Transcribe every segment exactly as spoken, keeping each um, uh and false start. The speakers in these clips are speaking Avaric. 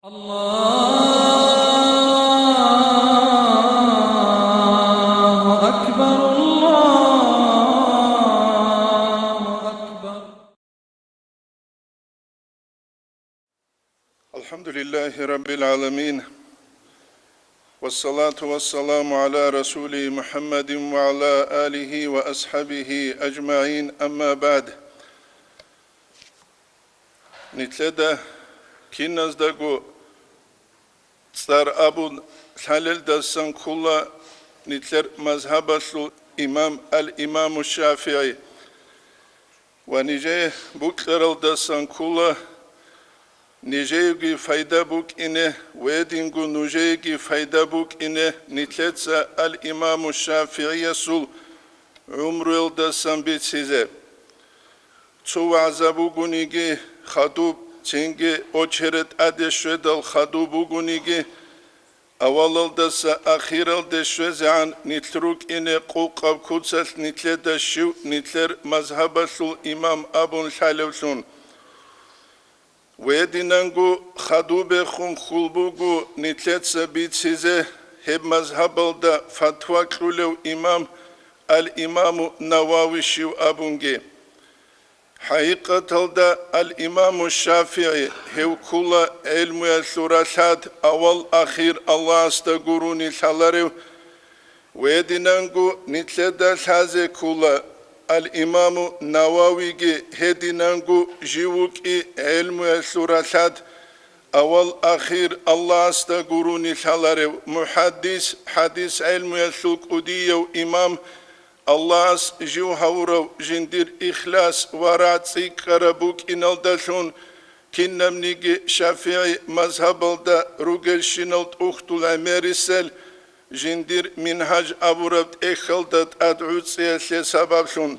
الله أكبر، الله أكبر. الحمد لله رب العالمين، والصلاة والسلام على رسوله محمد وعلى آله وأصحابه أجمعين، أما بعد. Нилъеда киназдаго цӀар абун лъалелдасан ккола нилъер мазгьабалъул имам ал-Имаму ШафигӀи. Ва нижее букьаралдасан ккола нижееги пайда букӀине, ва гьединго нужееги пайда букӀине нилъеца ал-Имаму ШафигӀиясул гӀумруялдасан бицизе. Цо вагӀза бугониги хадуб, цинги очередь тӀаде щведал хадуб бугониги, авалалдаса ахиралде щвезегӀан нилъ рукӀине къукъаб куцалъ нилъеда щив нилъер мазгьабалъул имам абун лъалевлъун. Гьединанго хадубехун хьул буго нилъеца бицизе гьеб мазгьабалда фатва кьулев имам ал-Имаму Навави щив абунги. ХӀакъикъаталда ал-Имаму ШафигӀи гьев ккола гӀелмуялъул ралъад авал-ахир Аллагьасда гурони лъаларев. Гьединанго нилъеда лъазе ккола, ал-Имаму Нававиги гьединанго жив вукӀи гӀелмуялъул ралъад авал-ахир Аллагьасда гурони лъаларев мухӀаддис, хӀадис гӀелмуялъул кӀудияв имам, Аллагьас жив гьавурав жиндир ихлас ва рагӀ цӀикӀкӀараб букӀиналдалъун, кинабниги ШафигӀи мазгьабалда ругелщинал тӀухьдул гӀемерисел жиндир Мингьаж абураб тӀехьалда тӀад гӀуцӀиялъе сабаблъун.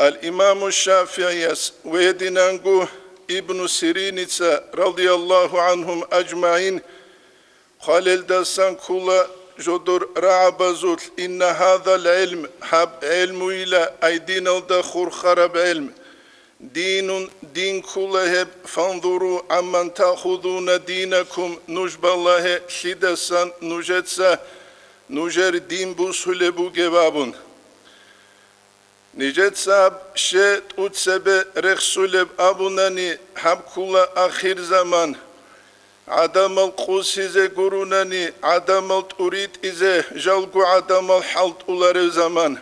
Ал-Имаму ШафигӀияс ва гьединанго Ибну Сириница, радияллагьу гӀанхум ажмагӀин, хъвалелдасан ккола жодор рагӀабазулъ: «Инна гьадал гӀилм», гьаб гӀелмуйила, ай диналда хурхараб гӀелм. «Динун», дин ккола гьеб, «фанзуру гӀамман таахузуна динакум», нуж балагье, лъидасан нужеца нужер дин бусулеб бугеб абун. Нижеца гьаб ще тӀуцебе рехсулеб абунани, гьаб ккола ахир заман. ГӀадамал къусизе гурунани, гӀадамал тӀуритӀизе, жалго гӀадамал хӀалтӀуларев заман.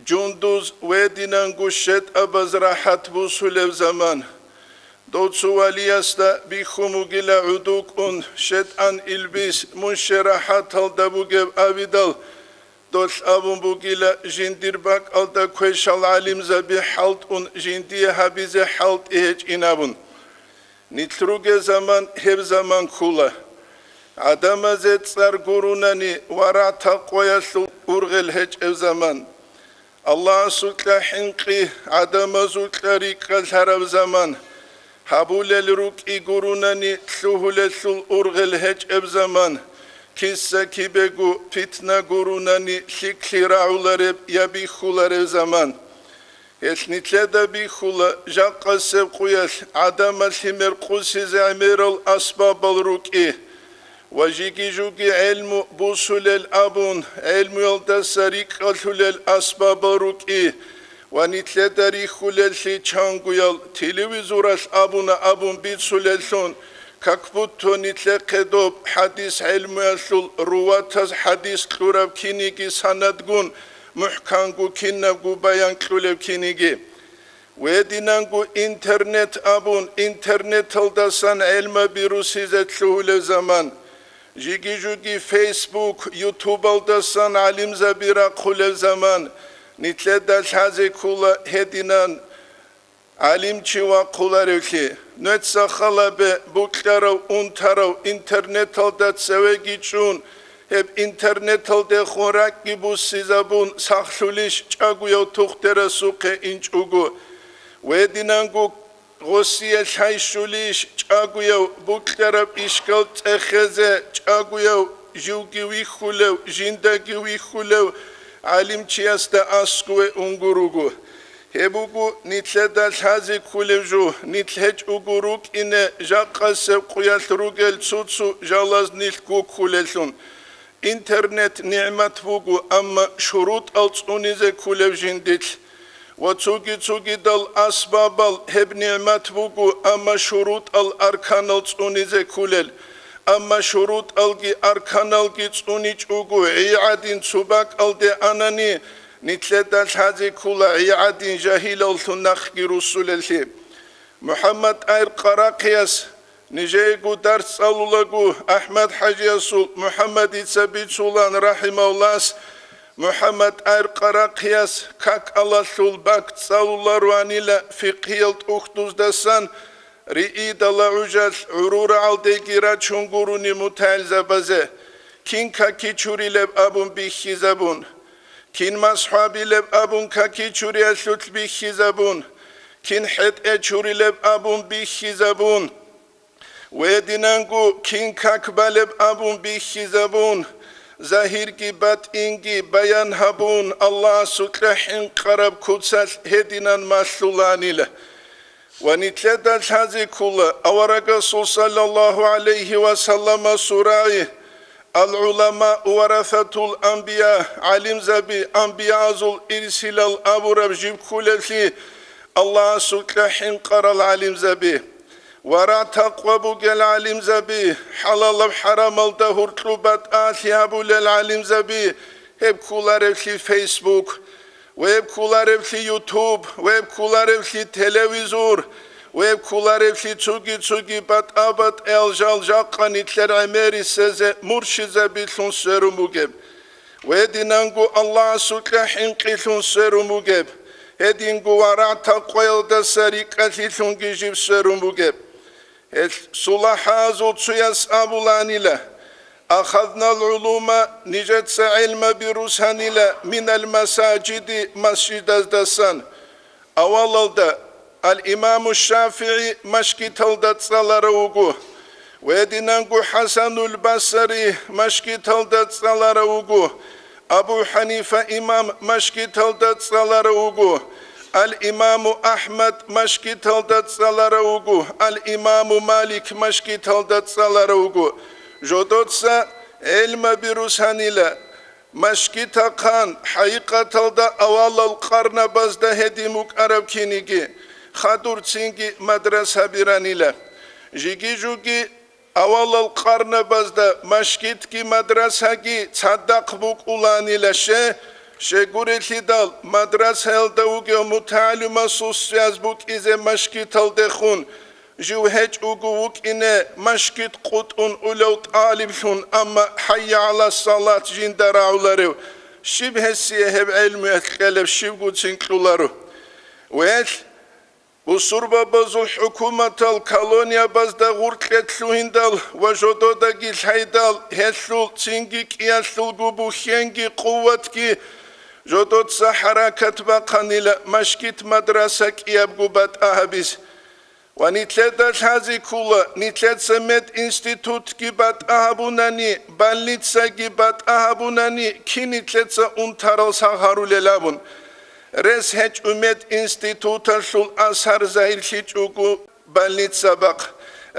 Жундуз гьединанго щетӀабаз рахӀат бусулев заман. Дов цо валиясда бихьун бугила гӀодов кӀун, щетӀан илбис, мун ще рахӀаталда бугеб абидал, долъ абун бугила жиндир бакӀалда квешал гӀалимзаби хӀалтӀун, жиндие гьабизе хӀалтӀи гьечӀин абун. Нилъ ругел заман гьеб заман ккола. ГӀадамазе цӀар гурунани варагӀ-такъваялъул ургъел гьечӀеб заман. Аллагьасукьа хӀинкъи, гӀадамазукьа рикӀкӀалъараб заман. Гьабулел рукӀи гурунани лъугьулелъул ургъел гьечӀеб заман. Киса-кибего питна гурунани лъикӀлъи рагӀулареб я бихьулареб заман. Гьелъ нилъеда бихьула жакъасеб къуялъ гӀадамал лъимер къусизе гӀемерал асбабал рукӀи ва жиги-жуги гӀелму бусулел абун, гӀелмуялдаса рикӀкӀалъулел асбабал рукӀи ва нилъеда рихьулеллъи чангуял телевизоралъ абуна абун бицулеллъун, как будто нилъехъе доб хӀадис гӀелмуялъул руватаз хӀадис кьураб киниги санадгун, мухӀканго кинабго баян кьулеб киниги. Гьединанго интернет абун, интернеталдасан гӀелмаби русизе лъугьулев заман. Жиги-жуги Facebook, YouTube-алдасан гӀалимзаби рахъулев заман. Нилъеда лъазе ккола гьединан гӀалимчи вахъуларевлъи. Нуеца халабе букьарав, унтарав интернеталда цевеги чӀун, гьеб интернеталдехун ракӀги буссизабун сахлъулищ чӀагояв тухтерасухъе инчӀого? Гьединанго гъосие лъай щулищ чӀагояв букьараб ишкал цӀехезе, чӀагояв живги вихьулев, жиндаги вихьулев гӀалимчиясда аскӀове унго руго? Гьеб буго нилъеда лъазе кколеб жо, нилъ гьечӀого рукӀине жакъасеб къуялъ ругел цо-цо жалаз нилъ гуккулеллъун. Интернет нигӀмат буго, амма шурутӀал цӀунизе кколеб жиндилъ. Ва цоги-цогидал асбабал гьеб нигӀмат буго, амма шурутӀал арканал цӀунизе кколел. Амма шурутӀалги арканалги цӀуничӀого гӀи гӀадин цо бакӀалде анани, нилъеда лъазе ккола гӀи гӀадин жагьилаллъун нахъги руссулеллъи. МухӀаммад ТӀагьир Къарахъияс нижеего дарс цӀалулаго, АхӀмад-хӀажиясул МухӀаммадица бицулан, рахӀимагьуллагь, МухӀаммад ТӀагьир Къарахъияс какалалъул бакӀ цӀалулароанила фикъгьиял тӀухьдуздасан, риидала гӀужалъ гӀурурагӀалдеги рачун гурони мутагӀилзабазе, кин каки чурилеб абун бихьизабун, кин масхӀу гьабилеб абун каки чуриялъулъ бихьизабун, кин хӀетӀе чурилеб абун бихьизабун, ва гьединанго кин как балеб абун бихьизабун, загьирги батӀинги баян гьабун, Аллагьасукьа хӀинкъараб куцалъ гьединан малъуланила. Ва нилъеда лъазе ккола аварагасул саллаллагьу гӀалайгьи ва салламасул рагӀи: «Ал-гӀуламау варасатул анбия», гӀалимзаби анбиязул ирсилал абураб жиб кколеллъи, Аллагьасукьа хӀинкъарал гӀалимзаби, варагӀ-такъва бугел гӀалимзаби, хӀалалаб-хӀарамалда гьуркьу батӀалъи гьабулел гӀалимзаби, гьеб кколареблъи Facebook, веб кколареблъи YouTube, веб кколареблъи телевизор, веб кколареблъи цоги-цоги батӀа-батӀиял жал жакъа нилъер гӀемерисезе муршидзабилъун сверун бугеб, гьединанго Аллагьасукьа хӀинкъилъун сверун бугеб, гьединго варагӀ-такъваялдаса рикӀкӀалъилъунги жиб сверун бугеб. Гьелъ сулахӀазул цояс абуланила: «Ахазнал гӀулума», нижеца гӀелмаби русанила, «минал масажиди», масжидаздасан. Авалалда ал-Имаму ШафигӀи машгиталда цӀаларав вуго, гьединанго ХӀасанул Басри машгиталда цӀаларав вуго, Абу ХӀанифа имам машгиталда цӀаларав вуго, ал-Имаму АхӀмад машгиталда цӀаларав вуго, ал-Имаму Малик машгиталда цӀаларав вуго. Жодоца гӀелмаби русанила, машгитахъан хӀакъикъаталда авалал къарнабазда гьедин букӀараб киниги, хадур цинги мадрасаби ранила. Жиги-жуги авалал къарнабазда машгитги мадрасаги цадахъ букӀуланила. Ще, щегурелъидал мадрасаялда вугев мутагӀалимасул связь букӀизе машгиталдехун жив гьечӀого вукӀине машгит къутӀун улев тӀалиблъун, амма «ХӀайя гӀала салат» жинда рагӀуларев, щиб гьесие гьеб гӀелмуялъ кьелеб щибгуцин кьоларо. Велъ, бусурбабазул хӀукуматал колониябазда гъуркье лъугьиндал ва жододаги лъайдал, гьелъул цинги кӀиялъулго бухьенги къуватги жодоца хӀаракат бахъанила, машгит-мадраса кӀиябго батӀа гьабиз. Ва нилъеда лъазе ккола, нилъеца мединститутги батӀа гьабунани, больницаги батӀа гьабунани, кин нилъеца унтарал сагъ гьарулел абун. Рес гьечӀо мединституталъул асар загьирлъичӀого больница бахъ.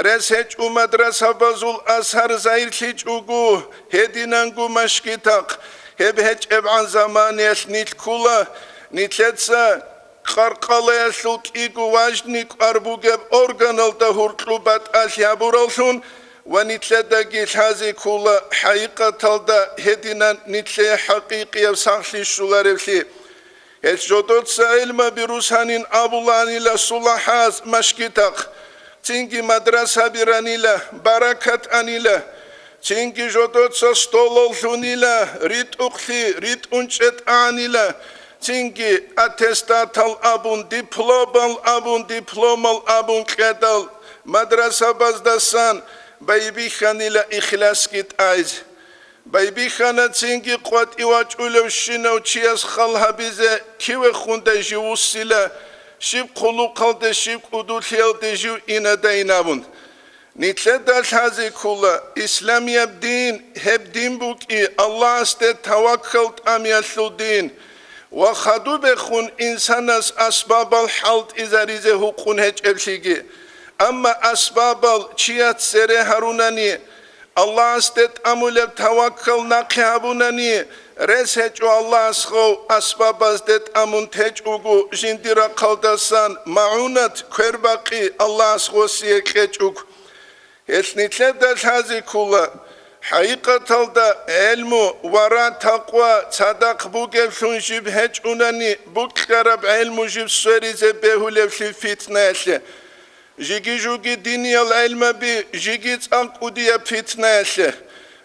Рес гьечӀо мадрасабазул асар загьирлъичӀого гьединанго машгитахъ. Гьеб гьечӀебгӀан заманаялъ нилъ ккола, нилъеца къаркъалаялъул кӀиго важни кӀвар бугеб органалда гьуркьу батӀалъи гьабураллъун ва нилъедаги лъазе ккола хӀакъикъаталда гьединан нилъее хӀакъикъияб сахлъи щолареблъи. Гьелъ жодоца гӀелмаби русанин абуланила сулахӀаз машгитахъ, цинги мадрасаби ранила, баракат анила, цинги жодоца столал лъунила, ритӀухълъи ритӀун чӀетӀанила, цинги аттестатал абун, дипломал абун, дипломал абун кьедал, мадрасабаздасан байбихьанила ихласги тӀайз. Байбихьана цинги къватӀив вачӀулевщинав чияс хал гьабизе кивехундай жив вуссила, щиб хъулухъалде, щиб кӀудулъиялде жив инадайин абун. Нилъеда лъазе ккола, исламияб дин гьеб дин букӀи, Аллагьасде таваккал тӀамиялъул дин. ва хадубехун инсанас асбабал хӀалтӀизаризе гьукъун гьечӀеблъиги. Амма асбабал чияс цере гьарунани, Аллагьасде тӀамулеб таваккал нахъе гьабунани, рес гьечӀо Аллагьасхъав асбабазде тӀамун течӀого жиндир рахъалдасан магӀунат квербакъи Аллагьас гъосие кьечӀого. Гьелъ нилъеда лъазе ккола, хӀакъикъаталда гӀелму, вара, такъва цадахъ бугеблъун жиб гьечӀунани, букьараб гӀелму жиб сверизе бегьулеблъи фитнаялъе. Жиги-жуги диниял гӀелмаби, жиги цӀакъ кӀудияб фитнаялъе.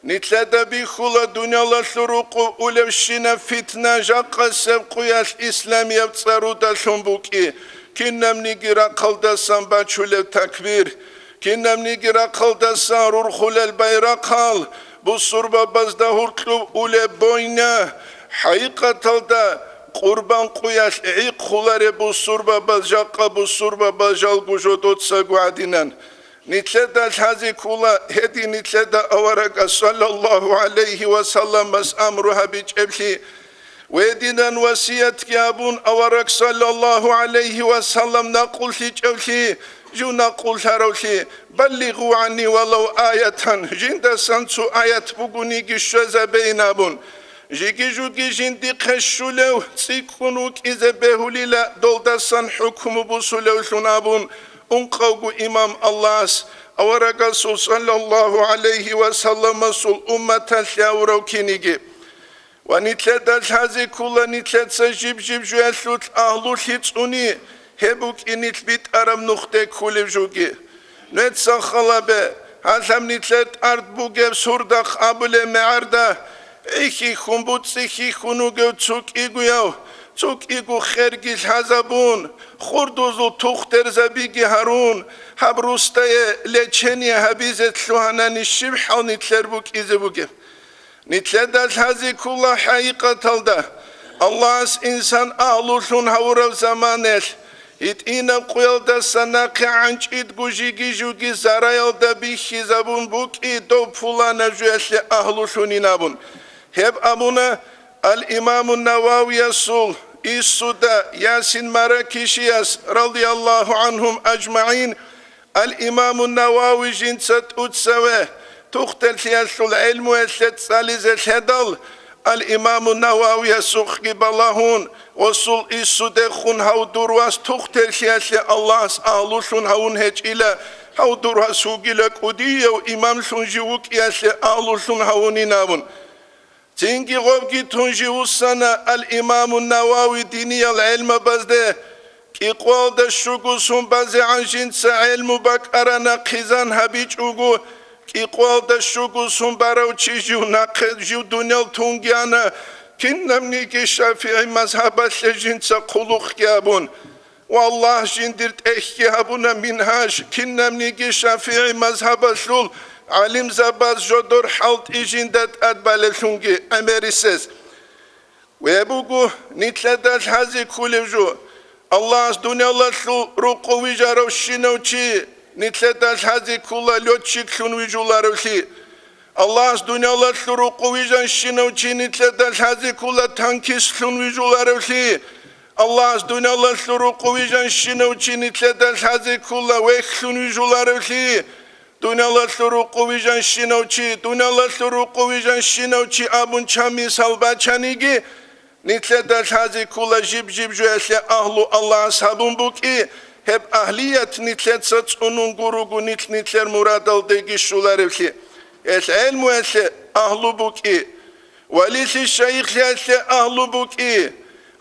Нилъеда бихьула дуниялалъул рукъу улевщинаб фитна жакъасеб къуялъ исламияб цӀарудалъун букӀи, кинабниги рахъалдасан бачулеб такбир, кинабниги рахъалдасан рурхулел байрахъал, бусурбабазда гьуркьуб улеб бойня, хӀакъикъаталда къурбан къуялъ гӀихъулареб бусурбабаз жакъа бусурбабаз жалго жодоцаго гӀадинан. Нилъеда лъазе ккола гьедин нилъеда аварагас саллаллагьу гӀалайгьи ва салламас амру гьабичӀеблъи, ва гьединан васиятги гьабун авараг саллаллагьу гӀалайгьи ва саллам накъуллъичӀеблъи, жив накъуллъаравлъи, «Баллигъу гӀанни валав аятан», жиндасан цо аят бугониги щвезабейин абун. Жиги-жуги жиндихъе щулев цӀикӀкӀун вукӀизе бегьулила долдасан хӀукму бусулевлъун абун, ункъавго имам Аллагьас аварагасул саллаллагьу гӀалайгьи ва салламасул умматалъе авурав киниги. Ва нилъеда лъазе ккола нилъеца жиб-жиб жоялъулъ агьлулъи цӀуни, гьеб букӀин нилъ битӀараб нухде ккулеб жуги. Нуеца халабе, гьалъаб нилъер тӀард бугеб сурдахъ абулеб мегӀарда, гӀихьихьун, буцӀцӀихьихьун вугев цо кӀигояв, цо кӀиго херги лъазабун, хурдузул тухтерзабиги гьарун, гьаб рустае лечение гьабизе лъугьанани щиб хӀал нилъер букӀизе бугеб? Нилъеда лъазе ккола хӀакъикъаталда, Аллагьас инсан агьлулъун гьавураб заманаялъ, гьитӀинаб къуялдаса нахъе гӀанчӀидго жиги-жуги зараялда бихьизабун букӀи дов пуланаб жоялъе агьлулъунин абун. Гьеб абуна ал-Имаму Нававиясул иссуда Ясин Маракишияс, радияллагьу гӀанхум ажмагӀин, Ал-Имаму Навави жинца тӀуцаве тухтерлъиялъул гӀелмуялъе цӀализе лъедал, Ал-Имаму Нававиясухъги балагьун, гъосул иссудехун гьав дур вас тухтерлъиялъе Аллагьас агьлулъун гьавун гьечӀила, гьав дур вас вугила кӀудияв имамлъун жив вукӀиялъе агьлулъун гьавунин абун. Цинги гъобги тун жив вуссана Ал-Имаму Навави диниял гӀелмабазде, кӀикъоялда щуго сон базегӀан жинца гӀелму бакӀарана хъизан гьабичӀого, кӀикъоялда щуго сон барав чи жив нахъе жив дуниял тунги ана, кинабниги ШафигӀи мазгьабалъе жинца хъулухъги абун. Валлагь, жиндир тӀехьги гьабуна мингьаж, кинабниги ШафигӀи мазгьабалъул гӀалимзабаз жодор хӀалтӀи жинда тӀад балеллъунги гӀемерисез. Ве буго нилъеда лъазе ккулев жо, Аллагьас дуниялалъул рукъу вижаравщинав чи нилъеда лъазе ккула лётчиклъун вижуларавлъи. Аллагьас дуниялалъул рукъу вижанщинав чи нилъеда лъазе ккула танкистлъун вижуларавлъи. Аллагьас дуниялалъул рукъу вижанщинав чи нилъеда лъазе ккула вехьлъун вижуларавлъи. Дуниялалъул рукъу вижанщинав чи, дуниялалъул рукъу вижанщинав чи абун чан мисал бачаниги, нилъеда лъазе ккула жиб-жиб жоялъе агьлу Аллагьас гьабун букӀи, гьеб агьлият нилъеца цӀунун гуруго нилъ нилъер мурадалдеги щуларевлъи. Гьелъ гӀелмуялъе агьлу букӀи, валилъи шайихлъиялъе агьлу букӀи,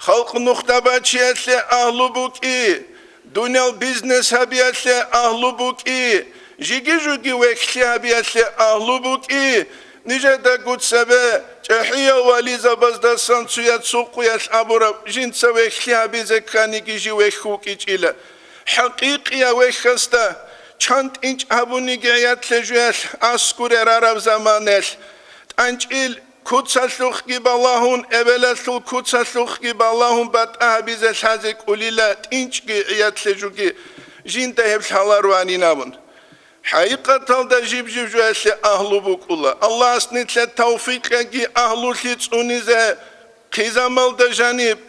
халкъ нухда бачиялъе агьлу букӀи, дуниял бизнес гьабиялъе агьлу букӀи, жиги-жуги вехьлъи гьабиялъе агьлу букӀи, нижеда гуцабе чӀахӀиял вализабаздасан цуя цукъуялъ абураб жинца вехьлъи гьабизе кканиги жив вехь вукӀичӀила. ХӀакъикъияв вехьасда чан тӀинчӀ гьабуниги гӀиятлъе жуялъ аскуре рараб заманаялъ, тӀанчӀил куцалъухъги балагьун, эбелалъул куцалъухъги балагьун батӀа гьабизе лъазе кӀулила тӀинчӀги гӀиятлъе жуги, жинда гьеб лъаларуанин абун. ХӀакъикъаталда жиб-жиб жоялъе агьлу букӀула. Аллагьас нилъе тавфикъ кьеги агьлулъи цӀунизе хъизамалда жаниб,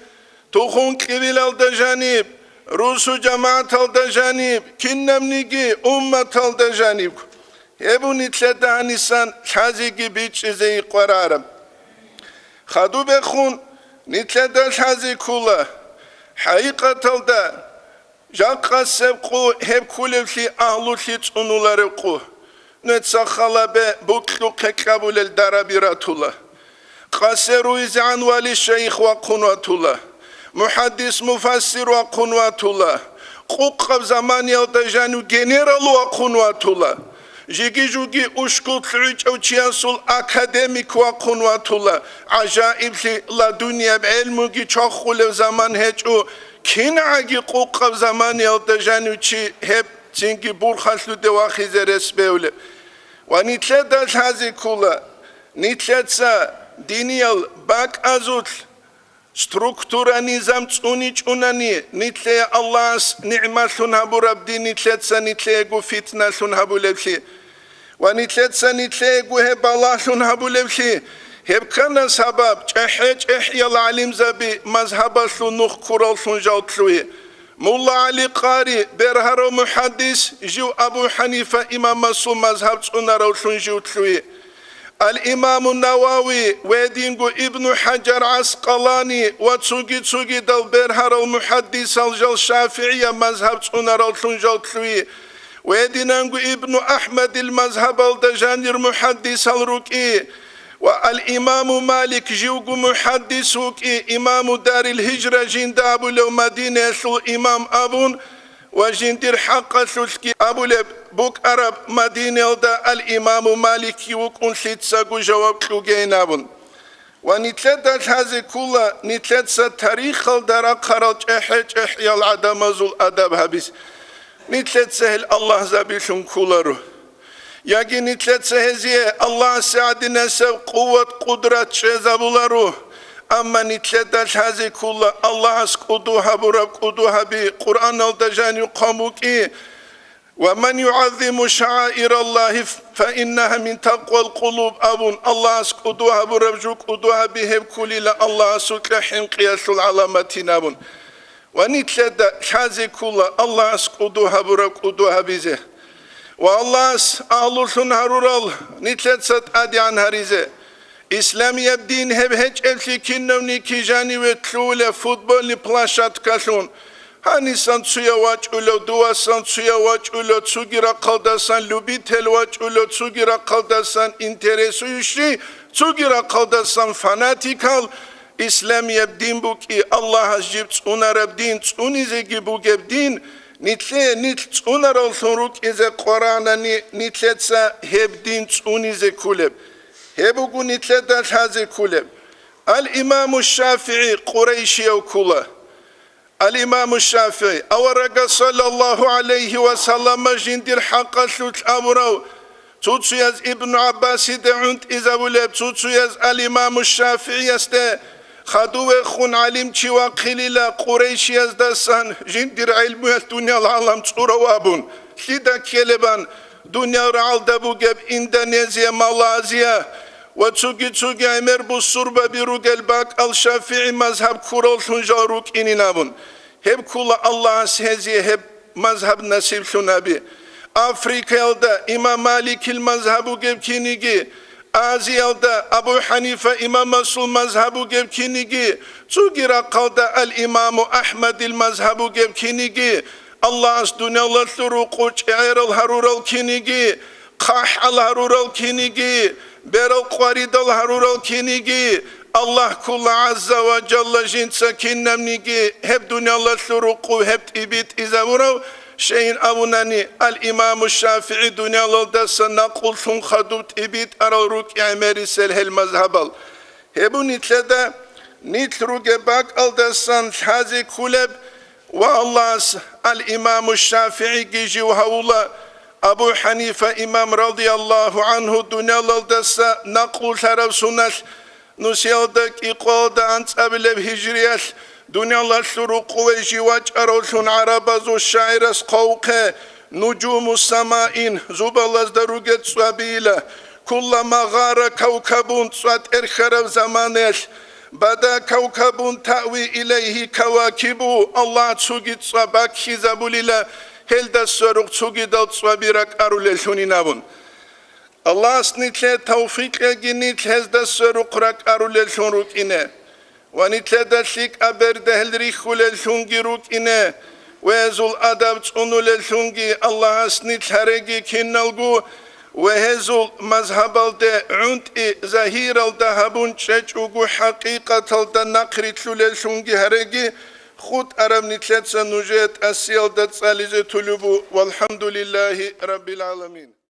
Тухум-кьибилалда жаниб, русу-жамагӀаталда жаниб, кинабниги умматалда жаниб. Гьеб нилъеда гьанисан лъазеги бичӀчӀизе къварараб. Хадубехун нилъеда лъазе ккола, хӀакъикъаталда, жакъасеб къо гьеб кколеблъи агьлулъи цӀунулареб къо. Нуца халабе букьухъе кьабулел дараби ратула. Къасе руйзегӀан вали шайих вахъун ватула. МухӀаддис-муфассир вахъун ватула. Къукъаб заманиялда жанив генерал вахъун ватула. Жиги-жуги ушкул лъугӀичӀав чиясул академик вахъун ватула. ГӀажаиблъи ладунияб гӀелмуги чвахулев заман гьечӀо, кингӀаги къукъаб заманиялда жанив чи гьеб цинги бурхалъуде вахизе рес бевлеб. Ва нилъеда лъазе ккола, нилъеца диниял бакӀазулъ структура-низам цӀуничӀунани, нилъее Аллагьас нигӀмалъун гьабураб дин нилъеца нилъеего фитналъун гьабулеблъи. Ва нилъеца нилъеего гьеб балагьлъун гьабулеблъи, гьеб ккана сабаб чӀехӀе-чӀехӀиял гӀалимзаби мазгьабалъул нух ккураллъун жал лъугьи. Мулла ГӀали Къари, бергьарав мухӀаддис, жив Абу ХӀанифа имамасул мазгьаб цӀунаравлъун жив лъугьи. Ал-Имаму Навави ва гьединго Ибну ХӀаджар ГӀаскъалани ва цуги-цугидал бергьарал мухӀаддисал жал ШафигӀияб мазгьаб цӀунаравлъун жал лъугьи. Ва гьединанго Ибну АхӀмадил мазгьабалда жанир мухӀаддисал рукӀи. Ва ал-Имаму Малик живго мухӀаддис вукӀи, Имаму Дарил Гьижра жинда абулев Мадинаялъул имам абун ва жиндир хӀакъалъулъги абулеб букӀараб Мадинаялда ал-Имаму Маликги вукӀун лъицаго жаваб кьугейин абун. Ва нилъеда лъазе ккола, нилъеца тарихалда рахъарал чӀехӀе-чӀехӀиял гӀадамазул адаб гьабиз. Нилъеца гьел Аллагьзабилъун кколаро. Яги нилъеца гьезие Аллагьасе гӀадинасеб къуват-къудрат чӀезабуларо. Амма нилъеда лъазе ккола Аллагьас кӀуду гьабураб кӀуду гьаби, Къуръаналда жанив хъван букӀи: «Ва ман югӀаззиму шагӀаираллагьи фа иннагьа мин такъвал къулуб», – абун, Аллагьас кӀуду гьабураб жо кӀуду гьаби, гьеб кколила Аллагьасукьа хӀинкъиялъул гӀаламатин абун. Ва нилъеда лъазе ккола Аллагьас кӀуду гьабураб кӀуду гьабизе. Ва Аллагьас агьлулъун гьарурал нилъеца тӀадегӀан гьаризе. Исламияб дин гьеб гьечӀеблъи кинавниги жаниве лъугьулеб футбольный площадкалъун. Гьанисан цуяв вачӀулев, дувасан цуяв вачӀулев, цуги рахъалдасан любитель вачӀулев, цуги рахъалдасан интересующий, цуги рахъалдасан фанатикал. Исламияб дин букӀи, Аллагьас жиб цӀунараб дин, цӀунизеги бугеб дин, нилъее нилъ цӀунаравлъун рукӀизе къваранани, нилъеца гьеб дин цӀунизе кколеб. Гьеб буго нилъеда лъазе кколеб. Ал-Имаму ШафигӀи къурайшияв ккола. Ал-Имаму ШафигӀи, аварагас саллаллагьу гӀалайгьи ва саллама жиндир хӀакъалъулъ абурав, цо-цояз Ибну ГӀаббасиде гӀунтӀизабулеб, цо-цояз ал-Имаму ШафигӀиясде хадув вехун гӀалимчи вахъинила, къурайшияздасан жиндир гӀелмуялъ дуниял гӀалам цӀурав абун, лъида ккелебан, дуниял рагӀалда бугеб Индонезия, Малайзия ва цуги-цуги гӀемер бусурбаби ругел бакӀал ШафигӀи мазгьаб ккураллъун жал рукӀинин абун. Гьеб ккола Аллагьас гьезие гьеб мазгьаб насиблъун гьаби. Африкаялда имам Маликил мазгьаб бугеб киниги, Азиялда Абу ХӀанифа имамасул мазгьаб бугеб киниги, цуги рахъалда ал-Имаму АхӀмадил мазгьаб бугеб киниги, Аллагьас дуниялалъул рукъу чӀегӀерал гьарурал киниги, хъахӀал гьарурал киниги, берал къваридал гьарурал киниги, Аллагь ккола ГӀазза ва Жалла жинца кинабниги гьеб дуниялалъул рукъу гьеб тӀибитӀизабурав, щайин абунани, ал-Имаму ШафигӀи дуниялалдаса накълулъун хадуб тӀибитӀарал рукӀи гӀемерисел гьел мазгьабал. Гьеб нилъеда нилъ ругеб бакӀалдасан лъазе кколеб ва Аллагьас ал-Имаму ШафигӀиги жив гьавула, Абу ХӀанифа имам радияллагьу гӀанху дуниялалдаса накълулъараб суналъ, нусиялда кӀикъоялда анцӀабилеб гьижриялъ дуниялалъул рукъуве жив вачӀаравлъун гӀарабазул шагӀирас хъвавухъе, нужуму самаин, зубалазда ругел цӀвабийила, куллама гъара кавкабун, цӀва тӀерхьараб заманаялъ, Бада кавкабун таъви илайгьи кавакибу, Аллагь цуги цӀва баккизабулила, гьелдаса рукъ цугидал цӀваби ракӀарулеллъунин абун. Аллагьас нилъе тавфикъ кьеги нилъ гьездаса рукъ ракӀарулеллъун рукӀине. Ва нилъеда лъикӀаб бердагьел рихьулеллъунги рукӀине, ва гьезул адаб цӀунулеллъунги Аллагьас нилъ гьареги киналго, ва гьезул мазгьабалде гӀунтӀи загьиралда гьабун чӀечӀого хӀакъикъаталда нахърилълъулеллъунги гьареги, хутӀараб нилъеца нужее тӀасиялда цӀализе тулеб бу, валхӀамдулиллагьи раббил гӀаламин.